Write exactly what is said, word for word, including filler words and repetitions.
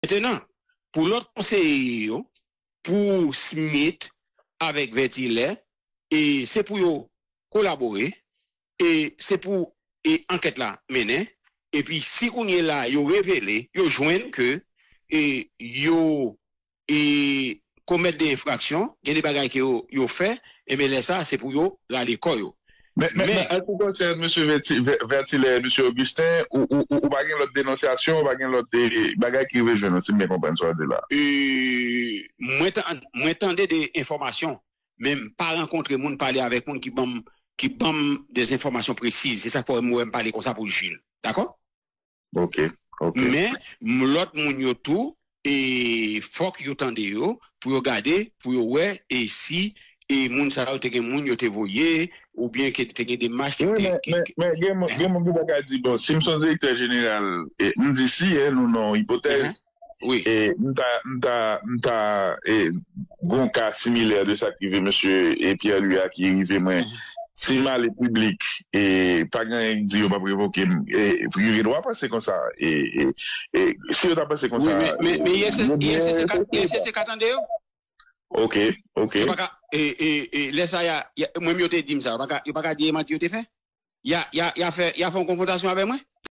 Mentenan, pou lòt konseye yo, pou Smith avèk Vètilè, e se pou yo kolabore, e se pou e ankèt la mennen, epi si kounye la yo revele, yo jwenn ke e yo e komèt de enfraksyon, gen de bagay ke yo, yo fè, enben lè sa, se pou yo rale kò yo. Men, men, men, an ce qui concerne mesye Vèti- Vè- Vètilè, mesye Augustin, ou, ou, ou, ou pa gen lòt denonsyasyon, ou pa gen lòt de, bagay ki rive jwenn ou, si m byen konprann sa w di la. E, mwen, tan- mwen tande de enfòmasyon, men m pa rankontre moun, pale avèk moun ki ban m ki ban m de enfòmasyon presiz. Se sa k fè m wè m pale konsa pou Jules. Dakò? Ok, ok. Men m- lòt moun yo tou, e fòk yo tande yo, pou yo gade, pou yo wè, e si e moun sa yo te gen moun yo te voye, oubyen ke te gen demach ki Wi, te. men, Ki, men, ki- men gen, moun- gen moun ki ta ka di, bon, si m se yon direktè jeneral, e, m di si, en, nou nan yon ipotèz, wi. e m ta, m ta, m ta, e, gon ka similè de sa k rive mesye e Pierre Louis a ki rive mwen. Si m ale piblik, e pa gen anyen ki di yo p ap revoke m, e yo gen dwa panse konsa. E, e, e si yo ta panse Wi, konsa, men, men, men I S S, yo gen I S S C ka, revoke yo. I S S C ka tande yo. Ok, ok. Yo pa ka, e, e, e, lè sa, y a, y a, mwen, yo te di m sa, yo pa ka, yo pa ka di e manti yo te fè. Y a, y a, y a fè, y a fè yon konfwontasyon avè mwen.